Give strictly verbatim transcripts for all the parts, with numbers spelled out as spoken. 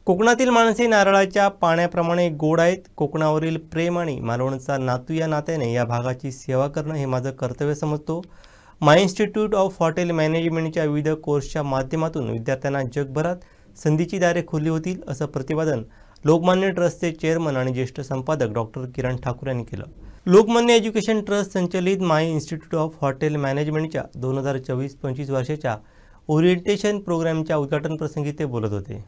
कोकणातील माणसे नारळाच्या पाण्याप्रमाणे गोड आहेत. कोकणावरील प्रेम आणि मालवणचा नातू या नात्याने या भागाची सेवा करणं हे माझं कर्तव्य समजतो. My Institute of Hotel Managementच्या विविध कोर्सच्या माध्यमातून विद्यार्थ्यांना जगभरात संधीची दारे खुली होतील, असं प्रतिपादन लोकमान्य ट्रस्टचे चेअरमन आणि ज्येष्ठ संपादक डॉक्टर किरण ठाकूर यांनी केलं. लोकमान्य एज्युकेशन ट्रस्ट संचलित My Institute of Hotel Managementच्या दोन हजार चोवीस पंचवीस वर्षाच्या ओरिएंटेशन प्रोग्रामच्या उद्घाटन प्रसंगी ते बोलत होते.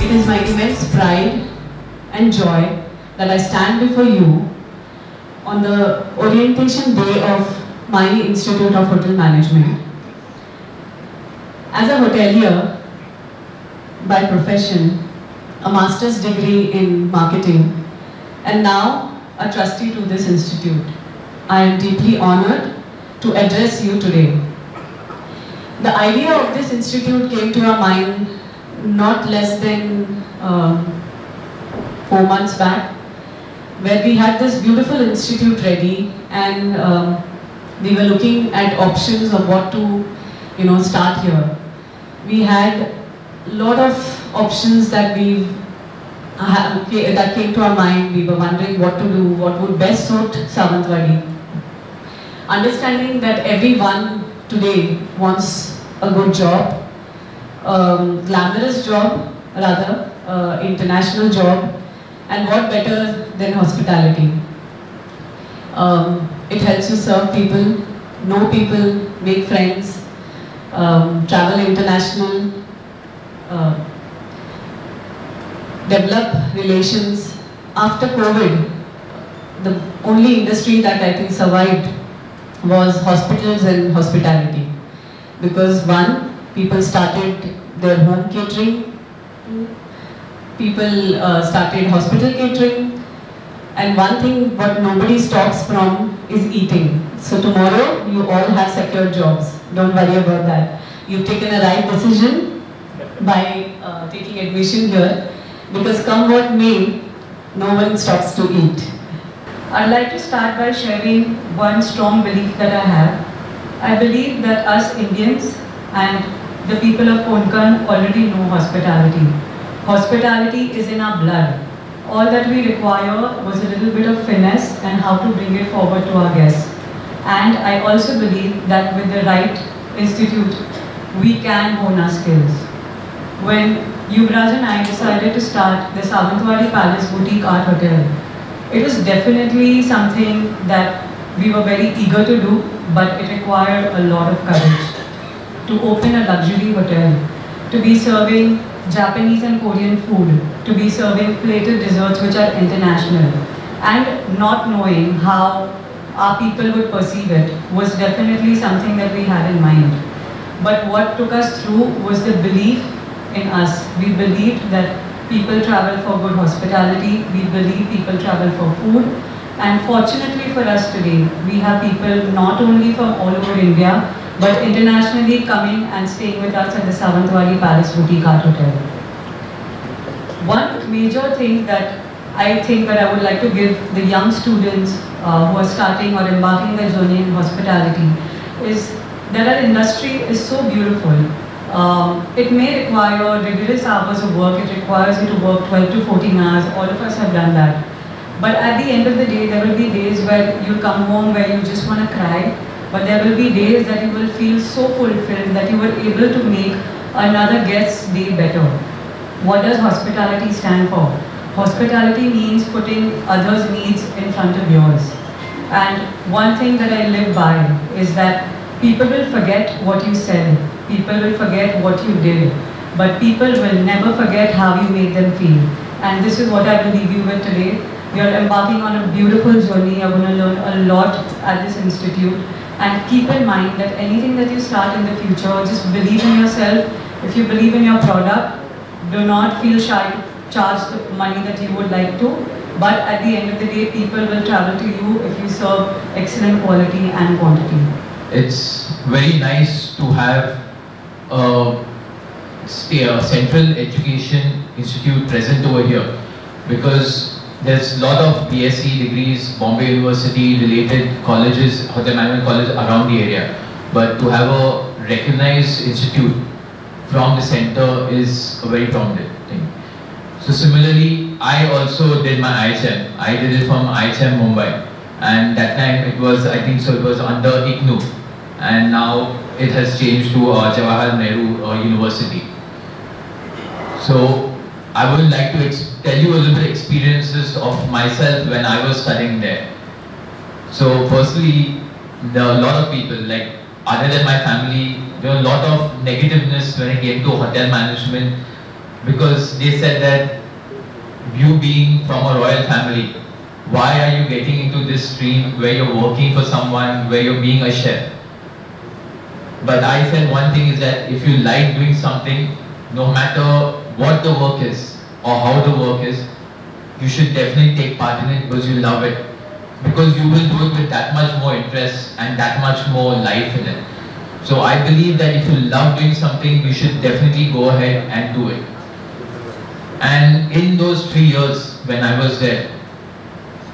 It is my immense pride and joy that I stand before you on the orientation day of My Institute of Hotel Management. As a hotelier by profession, a master's degree in marketing, and now a trustee to this institute, I am deeply honored to address you today. The idea of this institute came to our mind not less than, uh, four months back, where we had this beautiful institute ready, and, um, we were looking at options of what to, you know, start here. We had a lot of options that we ha-, that came to our mind. We were wondering what to do, what would best suit Sawantwadi. Understanding that everyone today wants a good job, um, glamorous job, rather, uh, international job, and what better than hospitality? Um, it helps you serve people, know people, make friends, um, travel international, uh, develop relations. After COVID, the only industry that I think survived was hospitals and hospitality. Because one, people started their home catering, two, people, uh, started hospital catering, and one thing what nobody stops from is eating. So tomorrow, you all have secured jobs. Don't worry about that. You've taken a right decision by, uh, taking admission here, because come what may, no one stops to eat. I'd like to start by sharing one strong belief that I have. I believe that us Indians and the people of Konkan already know hospitality. Hospitality is in our blood. All that we require was a little bit of finesse and how to bring it forward to our guests. And I also believe that with the right institute, we can hone our skills. When Yuvraj and I decided to start the Sawantwadi Palace Boutique Art Hotel, it was definitely something that we were very eager to do, but it required a lot of courage to open a luxury hotel to be serving Japanese and Korean food, to be serving plated desserts which are international, and not knowing how our people would perceive it was definitely something that we had in mind. But what took us through was the belief in us. We believed that people travel for good hospitality, we believe people travel for food, and fortunately for us today, we have people not only from all over India, but internationally coming and staying with us at the Sawantwadi Palace Boutique Art Hotel. One major thing that I think that I would like to give the young students, uh, who are starting or embarking their journey in hospitality is that our industry is so beautiful. Um, it may require rigorous hours of work. It requires you to work twelve to fourteen hours. All of us have done that. But at the end of the day, there will be days where you come home where you just wanna cry. But there will be days that you will feel so fulfilled that you were able to make another guest's day better. What does hospitality stand for? Hospitality means putting others' needs in front of yours. And one thing that I live by is that people will forget what you said, people will forget what you did, but people will never forget how you made them feel. And this is what I will leave you with today. You're embarking on a beautiful journey. You're gonna learn a lot at this institute. And keep in mind that anything that you start in the future, just believe in yourself. If you believe in your product, do not feel shy to charge the money that you would like to. But at the end of the day, people will travel to you if you serve excellent quality and quantity. It's very nice to have a sta-, a central education institute present over here, because there's a lot of B S c degrees, Bombay University, related colleges, hotel management college around the area. But to have a recognized institute from the center is a very prominent thing. So similarly, I also did my I H M. I did it from I H M Mumbai, and that time it was, I think so, it was under IGNOU, and now it has changed to, uh, Jawaharlal Nehru, uh, University. So I would like to ex-, tell you a little bit experiences of myself when I was studying there. So firstly, there are a lot of people, like, other than my family, there were a lot of negativeness when it came to hotel management, because they said that you being from a royal family, why are you getting into this stream where you're working for someone, where you're being a chef? But I said one thing is that if you like doing something, no matter what the work is or how the work is, you should definitely take part in it because you love it. Because you will do it with that much more interest and that much more life in it. So I believe that if you love doing something, you should definitely go ahead and do it. And in those three years when I was there,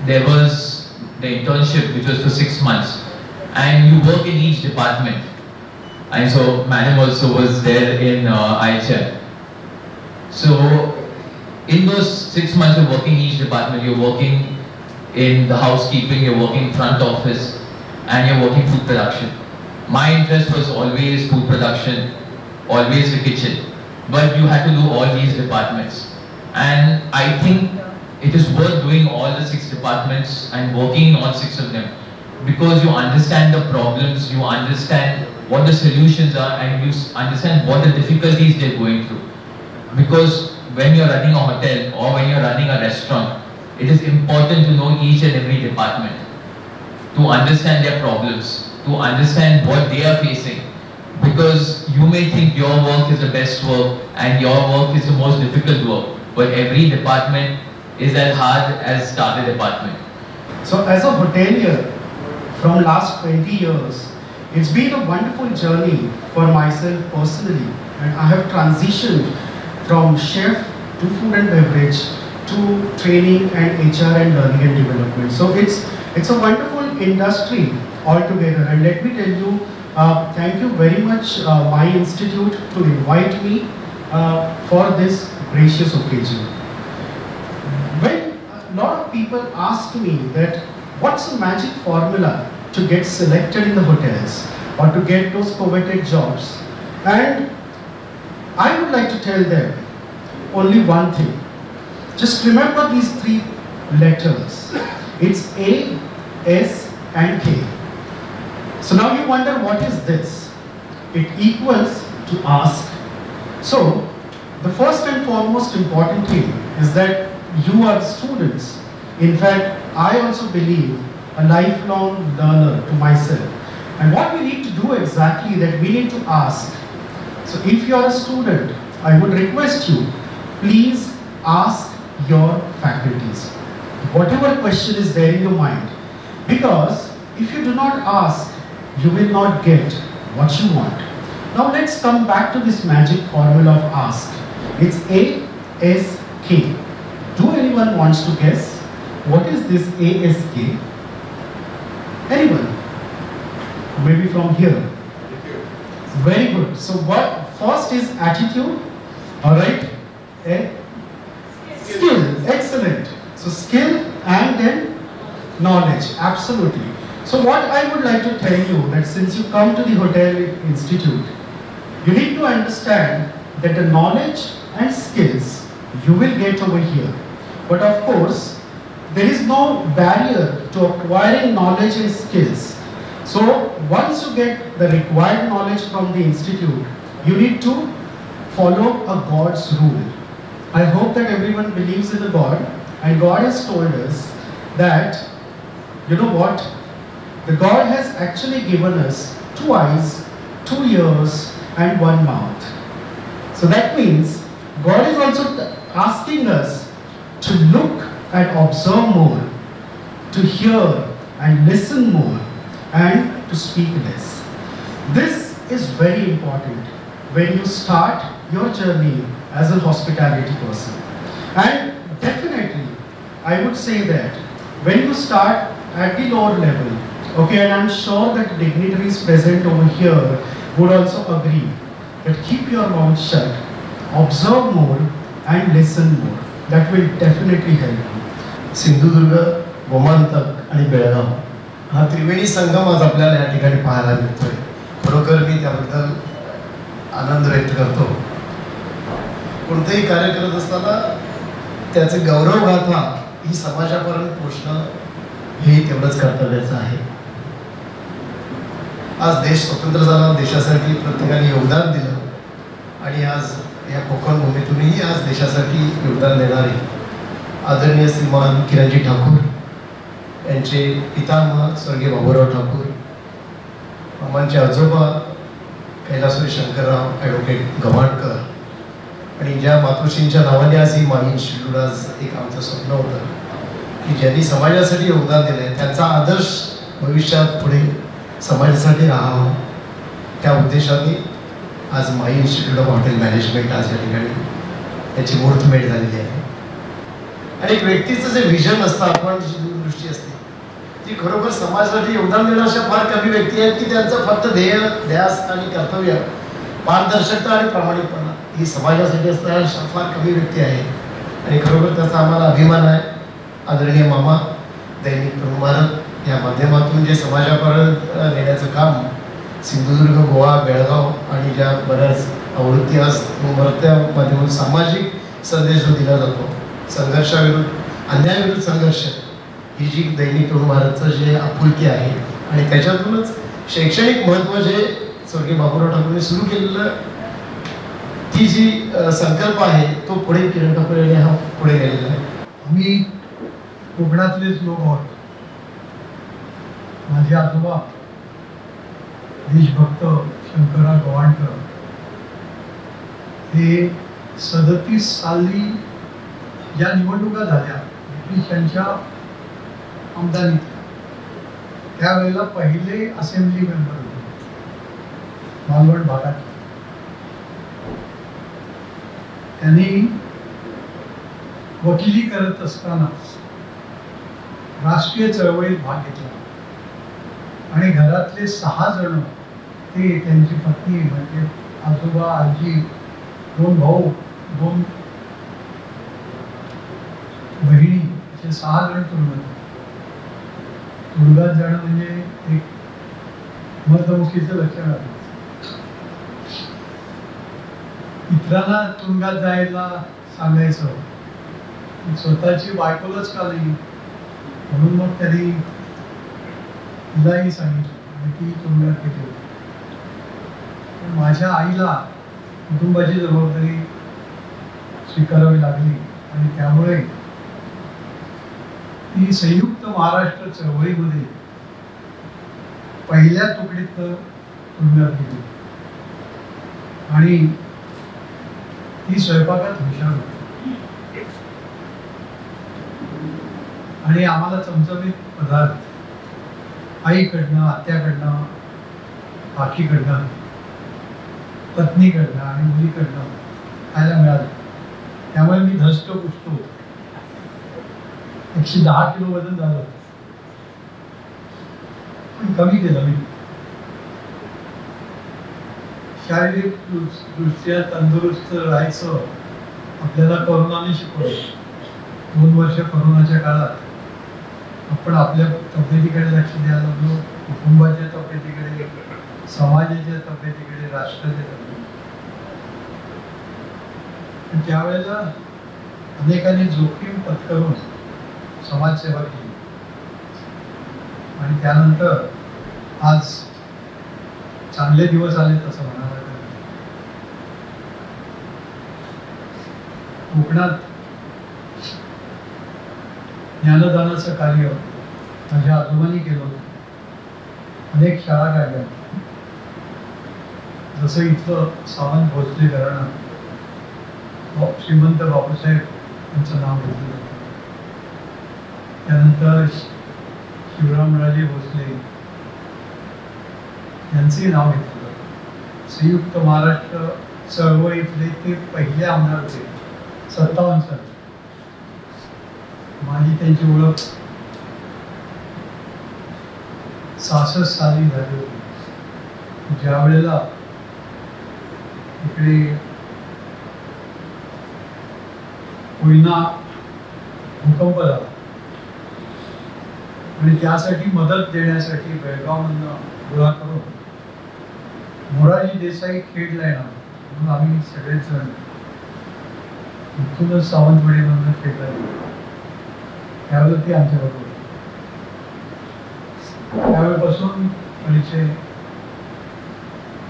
there was the internship, which was for six months, and you work in each department. And so madam also was there in, uh, I H M. So in those six months of working each department, you're working in the housekeeping, you're working front office, and you're working food production. My interest was always food production, always the kitchen. But you had to do all these departments. And I think it is worth doing all the six departments and working in all six of them, because you understand the problems, you understand what the solutions are, and you s-, understand what the difficulties they're going through. Because when you're running a hotel or when you're running a restaurant, it is important to know each and every department, to understand their problems, to understand what they are facing. Because you may think your work is the best work and your work is the most difficult work, but every department is as hard as the other department. So as a hotelier from last twenty years, it's been a wonderful journey for myself personally, and I have transitioned from chef to food and beverage to training and H R and learning and development. So it's, it's a wonderful industry altogether. And let me tell you, uh, thank you very much, uh, my institute, to invite me, uh, for this gracious occasion. When a lot of people ask me that what's the magic formula to get selected in the hotels or to get those coveted jobs, and I would like to tell them only one thing. Just remember these three letters. It's A, S, and K. So now you wonder, what is this? It equals to ask, So, the first and foremost important thing is that you are students. In fact, I also believe a lifelong learner to myself. And what we need to do exactly, that we need to ask. So if you are a student, I would request you, please ask your faculties whatever question is there in your mind, because if you do not ask, you will not get what you want. Now let's come back to this magic formula of ask. It's A S K. Do anyone wants to guess what is this A S K? Anyone? Maybe from here. Very good. So what first is attitude, all right? Eh? Skill. Excellent. So skill and then knowledge. Absolutely. So what I would like to tell you, that since you come to the Hotel Institute, you need to understand that the knowledge and skills you will get over here. But of course, there is no barrier to acquiring knowledge and skills. So once you get the required knowledge from the institute, you need to follow a God's rule. I hope that everyone believes in a God, and God has told us that, you know what? The God has actually given us two eyes, two ears, and one mouth. So that means God is also t-, asking us to look and observe more, to hear and listen more, and to speak less. This is very important when you start your journey as a hospitality person. And definitely, I would say that when you start at the lower level, okay, and I'm sure that dignitaries present over here would also agree, that keep your mouth shut, observe more and listen more. That will definitely help you. Sindhudurg, गोमांतक आणि बेळगाव हा त्रिवेणी संगम आज आपल्याला या ठिकाणी पाहायला मिळतोय. खरोखर मी त्याबद्दल आनंद व्यक्त करतो. कोणतंही कार्य करत असताना त्याचे गौरवगाथा ही समाजापर्यंत पोचणं हे तेवढंच कर्तव्याचं आहे. आज देश स्वतंत्र झाला, देशासाठी प्रत्येकाने योगदान दिलं आणि आज या कोकण भूमीतूनही आज देशासाठी योगदान देणारे आदरणीय श्रीमान किरणजी ठाकूर यांचे पितामह स्वर्गीय बाबूराव ठाकूर, मामांचे आजोबा कैलासहरी शंकरराव ॲडव्होकेट गव्हाणकर आणि ज्या मातोश्रींच्या नावाने आज ही माई इन्स्टिट्यूट, आज एक आमचं स्वप्न होतं की ज्यांनी समाजासाठी योगदान दिलंय त्यांचा आदर्श भविष्यात पुढे समाजासाठी राहावा, त्या उद्देशाने आज माई इन्स्टिट्यूट ऑफ हॉटेल मॅनेजमेंट आज या ठिकाणी त्याची मुहूर्तमेढ झालेली आहे. आणि एक व्यक्तीचं जे व्हिजन असतं, आपण जी दूरदृष्टी असते, ती खरोखर समाजासाठी योगदान देणाऱ्या अशा फार कमी व्यक्ती आहेत की त्यांचं फक्त ध्येय, ध्यास आणि कर्तव्य, पारदर्शकता आणि प्रामाणिकपणा ही समाजासाठी असणाऱ्या अशा फार कमी व्यक्ती आहेत. आणि खरोखर त्याचा आम्हाला अभिमान आहे. आदरणीय मामा, दैनिक तरुण भारत या माध्यमातून जे समाजापर्यंत, अ, नेण्याचं काम सिंधुदुर्ग, गोवा, बेळगाव आणि ज्या बऱ्याच आवृत्ती आज तरुण भारत त्या माध्यमातून सामाजिक संदेश जो दिला जातो, संघर्षाविरुद्ध, अन्यायाविरुद्ध संघर्ष, ही जी दैनिक तरुण भारतचं जे आपुलकी आहे आणि त्याच्यातूनच शैक्षणिक महत्त्व जे स्वर्गीय बापूराव ठाकूरने सुरू केलेलं, ती जी, अ, संकल्प आहे, तो पुढे किरण ठाकूर यांनी हा पुढे नेलेला आहे. आम्ही कोकणातलेच लोक आहोत. माझे आजोबा देशभक्त शंकरराव गव्हाणकर हे सदतीस साली ज्या निवडणुका झाल्या ब्रिटिशांच्या आमदानीतल्या, त्यावेळेला पहिले असेंब्ली मेंबर होते मालवण भागात. त्यांनी वकिली करत असतानाच राष्ट्रीय चळवळीत भाग घेतला आणि घरातले सहा जण, ते, त्यांची पत्नी, म्हणजे आजोबा, आजी, दोन भाऊ, दोन बहिणी, असे सहा जण तुरुंगात. तुरुंगात जाणं म्हणजे एक मर्दमुखीचं लक्षण आहे. इतरांना तुरुंगात जायला सांगायचं, स्वतःची बायकोलाच का नाही? म्हणून मग त्यांनी तिलाही सांगितलं आणि ती तुरुंगात गेली होती. पण माझ्या आईला कुटुंबाची जबाबदारी स्वीकारावी लागली आणि त्यामुळे ती संयुक्त महाराष्ट्र चळवळीमध्ये पहिल्या तुकडीतनं पुण्यात गेली आणि ती स्वयंपाकात हुशार होती. आणि आम्हाला चमचमीत पदार्थ आईकडनं, आत्याकडनं, काकीकडनं, पत्नीकडनं आणि मुलीकडनं खायला मिळालं. त्यामुळे मी धष्टपुष्ट होतो. एकशे दहा किलो वजन झालं होतं. पण कमी केलं मी. शारीरिक दृ-, दृष्ट्या तंदुरुस्त राहायचं आपल्याला कोरोनाने शिकवलं. दोन वर्ष कोरोनाच्या काळात आपण आपल्या तब्येतीकडे लक्ष द्यायला लागलो, कुटुंबाच्या तब्येतीकडे, समाजाच्या तब्येतीकडे, राष्ट्राच्या तब्येतीकडे. पण त्यावेळेला अनेकांनी जोखीम पत्करून समाजसेवा केली आणि त्यानंतर आज चांगले दिवस आले तसं म्हणायला हरकत नाही. कोकणात ज्ञानदानाचं कार्य माझ्या आजोबांनी केलं होतं. अनेक शाळा काढल्या. जसं इथलं सावंत भोसले घराणं, बा-, श्रीमंत बापूसाहेब यांचं नाव घेतलं जातं. त्यानंतर शि-, शिवरामराजे भोसले यांचंही नाव घेतलं जातं. संयुक्त महाराष्ट्र चळवळीतले ते पहिले आमदार होते, सत्तावन्न साली. माझी त्यांची ओळख सहासष्ट साली झाली होती. ज्या वेळेला इकडे कोयना भूकंप झाला आणि त्यासाठी मदत देण्यासाठी बेळगावमधनं गोळा करून मोरारजी देसाई खेडला येणार होते. म्हणून आम्ही सगळेच जण इथूनच सावंतवाडीमधनं खेडला गेलो. त्यावेळेला ती आमच्याबरोबर होती. त्यावेळेपासून परिचय.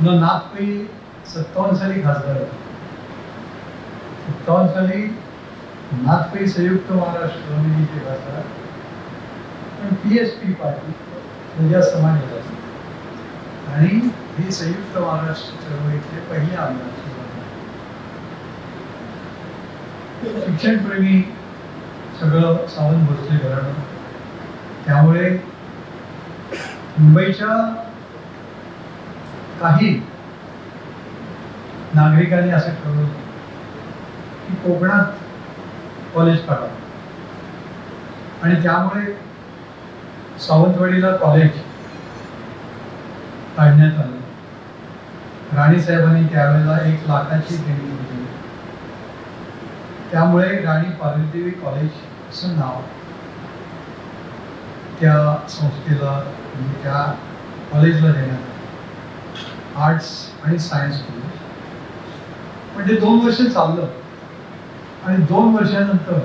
न नाथपै सत्तावन्न साली खासदार होते. सत्तावन्न साली नाथपै संयुक्त महाराष्ट्र समितीचे खासदार, पण पीएसपी पार्टी, प्रजा समाज पक्ष, आणि ही संयुक्त महाराष्ट्र चळवळीतले पहिले आमदार. शिक्षणप्रेमी सगळं सावंत भोसले घराणं, त्यामुळे मुंबईच्या काही नागरिकांनी असं ठरवलं की कोकणात कॉलेज काढावं आणि त्यामुळे सावंतवाडीला कॉलेज काढण्यात आलं. राणी साहेबांनी त्यावेळेला एक लाखाची देणगी दिली. त्यामुळे राणी पारदेवी कॉलेज असं नाव त्या संस्थेला, म्हणजे त्या कॉलेजला देण्यात आलं, आर्ट्स आणि सायन्स कॉलेज. पण ते दोन वर्ष चाललं आणि दोन वर्षानंतर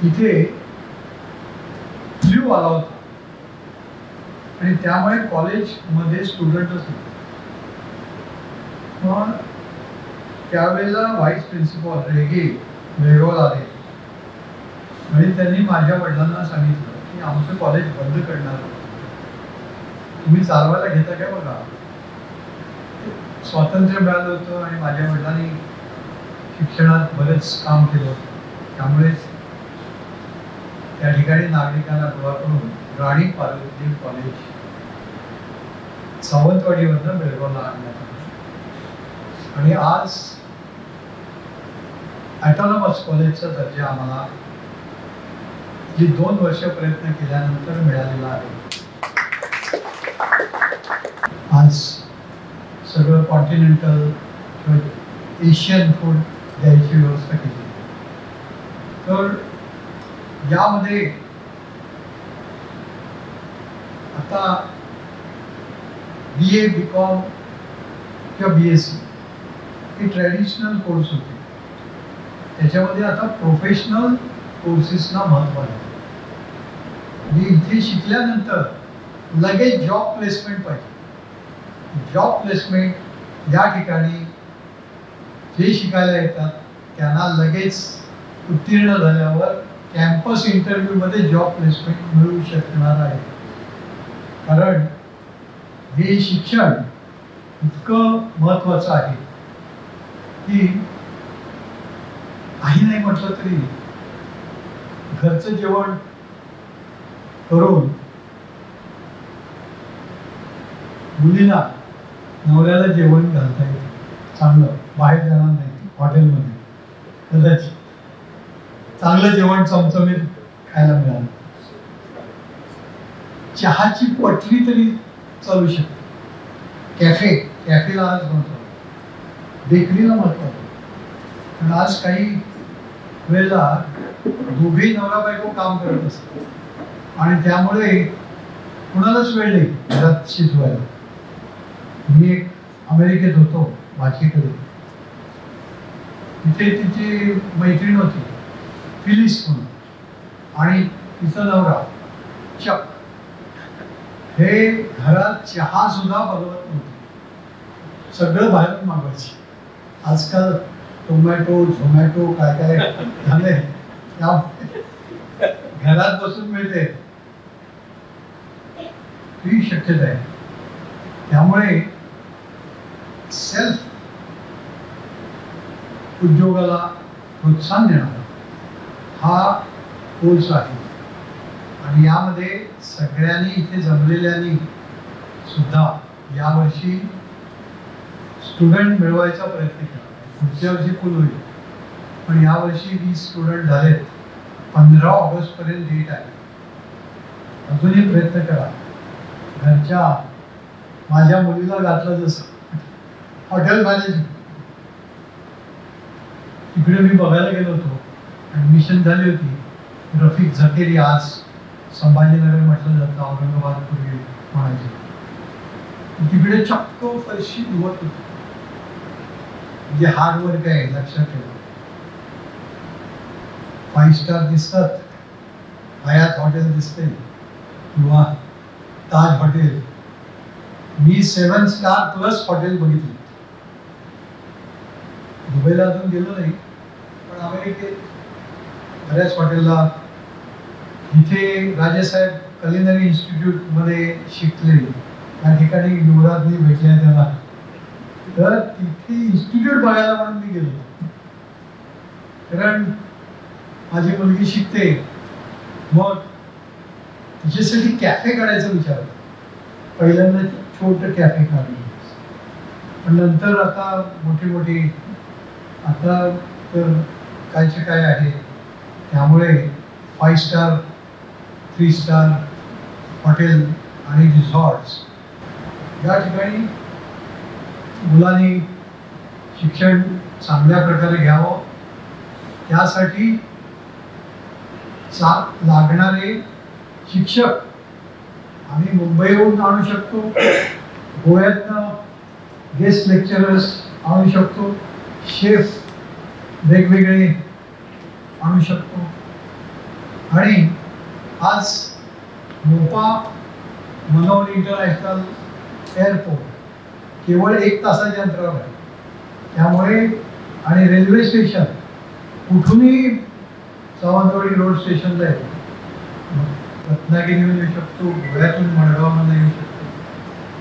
इथे फ्लू आला होता आणि त्यामुळे कॉलेजमध्ये स्टुडंटच नव्हते. मग त्यावेळेला व्हाईस प्रिन्सिपॉल रेगे बेळगावला आले आणि त्यांनी माझ्या वडिलांना सांगितलं की आमचं कॉलेज बंद करणार आहोत, तुम्ही चालवायला घेता काय बघा. स्वातंत्र्य मिळालं होतं आणि माझ्या वडिलांनी शिक्षणात बरेच काम केलं होतं, त्यामुळेच त्या ठिकाणी नागरिकांना गोळा करून राणी पारदेवी कॉलेज सावंतवाडीवरनं बेळगावला आणण्यात आलं आणि आज ऑटोनॉमस कॉलेजचा दर्जा आम्हाला जी दोन वर्ष प्रयत्न केल्यानंतर मिळालेला आहे. आज सगळं कॉन्टिनेंटल किंवा एशियन फूड द्यायची व्यवस्था केली. तर यामध्ये आता बीए, बीकॉम किंवा बीएससी हे ट्रॅडिशनल कोर्स होते, त्याच्यामध्ये आता प्रोफेशनल कोर्सेसला महत्त्व आहे. म्हणजे इथे शिकल्यानंतर लगेच जॉब प्लेसमेंट पाहिजे. जॉब प्लेसमेंट या ठिकाणी जे शिकायला येतात त्यांना लगेच उत्तीर्ण झाल्यावर कॅम्पस इंटरव्ह्यूमध्ये जॉब प्लेसमेंट मिळू शकणार आहे. कारण हे शिक्षण इतकं महत्वाचं आहे की काही नाही म्हटलं तरी घरचं जेवण करून मुलीला नवऱ्याला जेवण घालता येतं चांगलं, बाहेर जाणार नाही हॉटेलमध्ये, कदाचित चांगलं जेवण चमचमीत खायला मिळालं. चहाची पटरी तरी चालू शकते. कॅफे, कॅफेला आज महत्व आहे, बेकरीला महत्व आहे. पण आज काही वेळेला दोघेही नवरा बायको काम करत असतात आणि त्यामुळे कुणालाच वेळ नाही घरात शिजवायला. मी एक अमेरिकेत होतो भाचीकडे, तिथे तिची मैत्रीण होती फिलिस म्हणून, आणि तिचा नवरा चक, हे घरात चहा सुद्धा बनवत नव्हते, सगळं बाहेरून मागवायचे. आजकाल टोमॅटो झोमॅटो काय काय झाले, त्यामुळे घरात बसून मिळते ही शक्यता आहे. त्यामुळे सेल्फ उद्योगाला प्रोत्साहन देणारा हा कोर्स आहे आणि यामध्ये सगळ्यांनी इथे जमलेल्यांनी सुद्धा यावर्षी स्टुडंट मिळवायचा प्रयत्न केला. पुढच्या वर्षी फुल होईल, पण यावर्षी वीस स्टुडंट झालेत. पंधरा ऑगस्टपर्यंत डेट आहे. अजूनही प्रयत्न करा. घरच्या माझ्या मुलीला घातलं जसं हॉटेल मॅनेजमेंट, तिकडे मी बघायला गेलो होतो. ॲडमिशन झाली होती. रफिक झकेरी, आज संभाजीनगर म्हटलं जातं, औरंगाबाद पूर्वी म्हणायचे, तिकडे चक्क फरशी धुवत होते. म्हणजे हार्डवर्क आहे, लक्षात ठेवा. फाईव्ह स्टार दिसतात, हयात हॉटेल दिसते किंवा ताज हॉटेल. मी सेवन स्टार प्लस हॉटेल बघितली. दुबईला अजून गेलो नाही, पण अमेरिकेत बऱ्याच हॉटेलला, जिथे राजेसाहेब कलिनरी इन्स्टिट्यूटमध्ये शिकले, त्या ठिकाणी युवराजनी भेटले त्यांना, तर तिथे इन्स्टिट्यूट बघायला म्हणून मी गेलो. कारण माझी मुलगी शिकते, मग तिच्यासाठी कॅफे काढायचा विचार होता. पहिल्यांदा छोटं कॅफे काढलं, पण नंतर आता मोठी मोठी, आता तर कायचे काय आहे, त्यामुळे five star, three star hotel आणि रिसॉर्ट्स या ठिकाणी मुलांनी शिक्षण चांगल्या प्रकारे घ्यावं, त्यासाठी सा लागणारे शिक्षक आम्ही मुंबईहून आणू शकतो, गोव्यातनं गेस्ट लेक्चरर्स आणू शकतो, शेफ वेगवेगळे आणू शकतो. आणि आज मोपा मनोहर इंटरनॅशनल एअरपोर्ट केवळ एक तासाच्या अंतरावर आहे, त्यामुळे आणि रेल्वे स्टेशन कुठूनही सावंतवाडी रोड स्टेशनला येतो, रत्नागिरीहून येऊ शकतो, गोव्यातून मडगावमधून येऊ शकतो.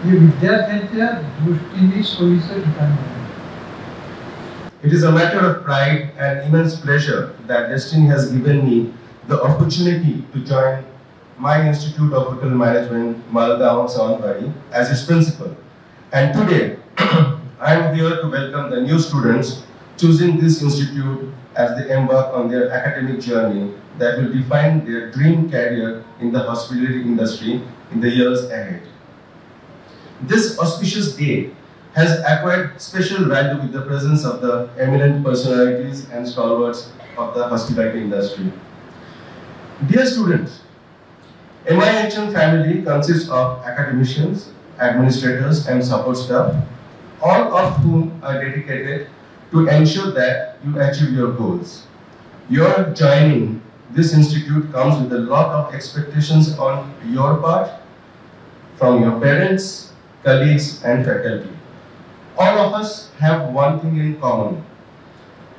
हे विद्यार्थ्यांच्या दृष्टीने सोयीचं ठिकाण आहे. It is a matter of pride and immense pleasure that destiny has given me the opportunity to join my Institute of Hotel Management, Malgaon, Sawantwadi, as its principal. And today, I am here to welcome the new students choosing this institute as they embark on their academic journey that will define their dream career in the hospitality industry in the years ahead. This auspicious day has acquired special value with the presence of the eminent personalities and stalwarts of the hospitality industry. Dear students, M I H M family consists of academicians, administrators, and support staff, all of whom are dedicated to ensure that you achieve your goals. Your joining this institute comes with a lot of expectations on your part, from your parents, colleagues, and faculty. All of us have one thing in common.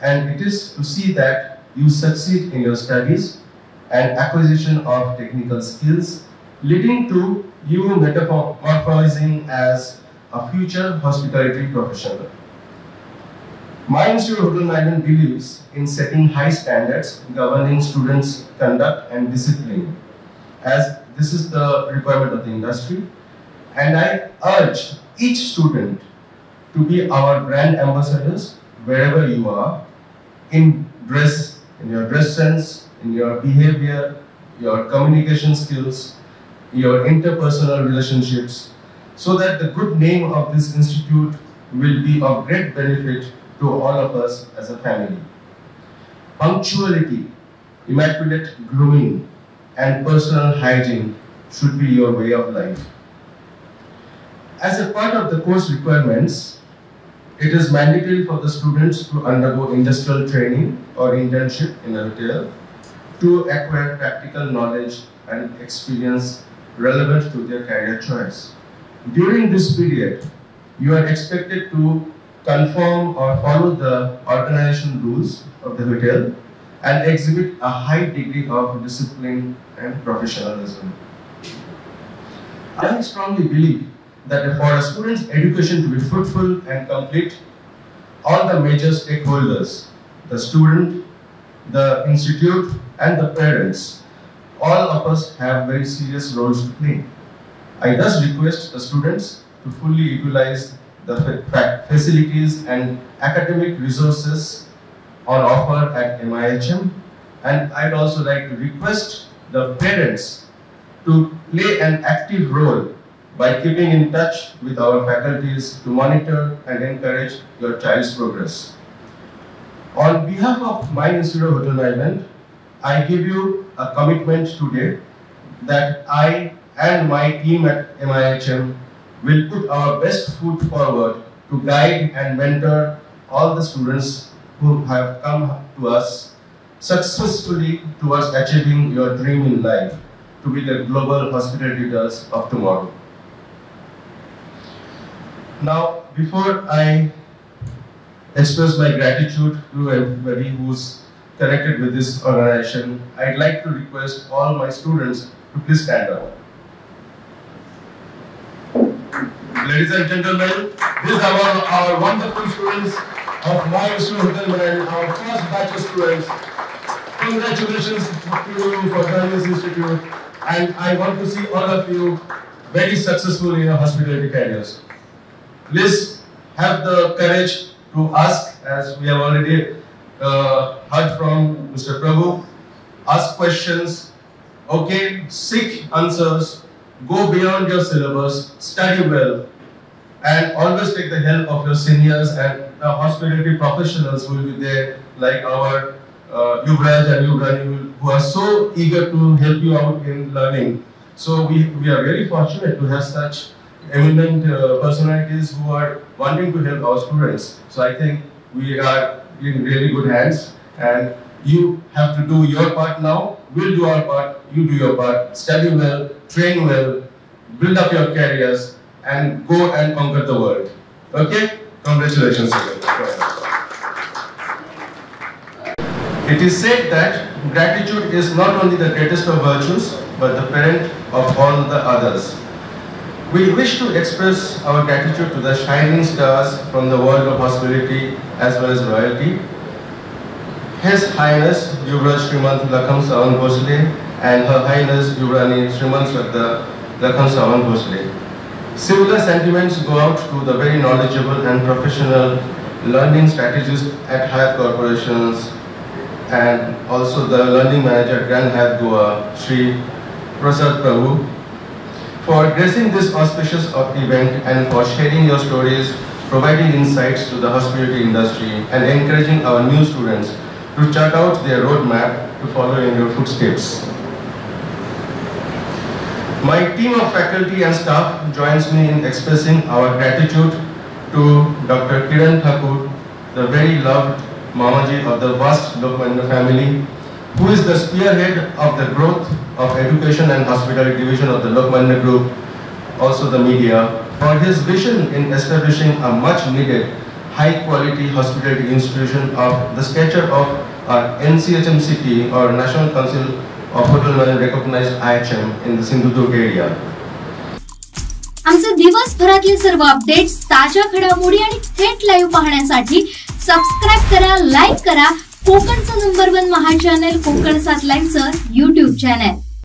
And it is to see that you succeed in your studies and acquisition of technical skills, leading to you metamorphosing as a future hospitality professional. My Institute Hotel Management believes in setting high standards governing students' conduct and discipline, as this is the requirement of the industry. And I urge each student to be our brand ambassadors wherever you are, in dress, in your dress sense, in your behavior, your communication skills, your interpersonal relationships, so that the good name of this institute will be of great benefit to all of us as a family. Punctuality, immaculate grooming, and personal hygiene should be your way of life. As a part of the course requirements, it is mandatory for the students to undergo industrial training or internship in a hotel to acquire practical knowledge and experience relevant to their career choice. During this period, you are expected to conform or follow the organization rules of the hotel and exhibit a high degree of discipline and professionalism. I strongly believe that for a student's education to be fruitful and complete, all the major stakeholders, the student, the institute, and the parents, all of us have very serious roles to play. I thus request the students to fully utilize the fa-, fa-, facilities and academic resources on offer at M I H M. And I'd also like to request the parents to play an active role by keeping in touch with our faculties to monitor and encourage your child's progress. On behalf of my Institute of Hotel Management, I give you a commitment today that I and my team at M I H M will put our best foot forward to guide and mentor all the students who have come to us successfully towards achieving your dream in life, to be the global hospital leaders of tomorrow. Now, before I express my gratitude to everybody who's connected with this organization, I'd like to request all my students to please stand up. Ladies and gentlemen, these are our, our wonderful students of my institute, and our first batch of students. Congratulations to you for joining this institute, and I want to see all of you very successful in your hospitality careers. Please have the courage to ask, as we have already, uh, heard from Mister Prabhu. Ask questions, okay? Seek answers, go beyond your syllabus, study well, and always take the help of your seniors and the hospitality professionals who will be there, like our, uh, Yuvraj and Yuvrani, who, who are so eager to help you out in learning. So we, we are very fortunate to have such eminent, uh, personalities who are wanting to help our students. So I think we are in really good hands, and you have to do your part now. We'll do our part, you do your part. Study well, train well, build up your careers, and go and conquer the world. Okay? Congratulations again. It is said that gratitude is not only the greatest of virtues, but the parent of all the others. We wish to express our gratitude to the shining stars from the world of hospitality as well as royalty, His Highness Yuvraj Shrimant Lakham Sawan Bhosle and Her Highness Yuvrani Shriman Shraddha Lakham Sawan Bhosle. Similar sentiments go out to the very knowledgeable and professional learning strategist at Hyatt Corporations and also the learning manager at Grand Hyatt Goa, Shri Prasad Prabhu, for gracing this auspicious o-, event and for sharing your stories, providing insights to the hospitality industry, and encouraging our new students to chart out their roadmap to follow in your footsteps. My team of faculty and staff joins me in expressing our gratitude to Doctor Kiran Thakur, the very loved Mamaji of the vast Lokmanya family, who is the spearhead of the growth of education and hospitality division of the Lokmanya Group, also the media, for his vision in establishing a much needed high quality hospitality institution of the stature of uh, N C H M C T or National Council of Hotel Management recognized I H M in the Sindhudurg area. आमचे दिवसभरातले सर्व अपडेट्स, ताज्या घडामोडी आणि थेट लाईव्ह पाहण्यासाठी सबस्क्राईब करा, लाईक करा कोकणचं नंबर वन महा चॅनल, कोकण सात लाईव्हचं YouTube चॅनल.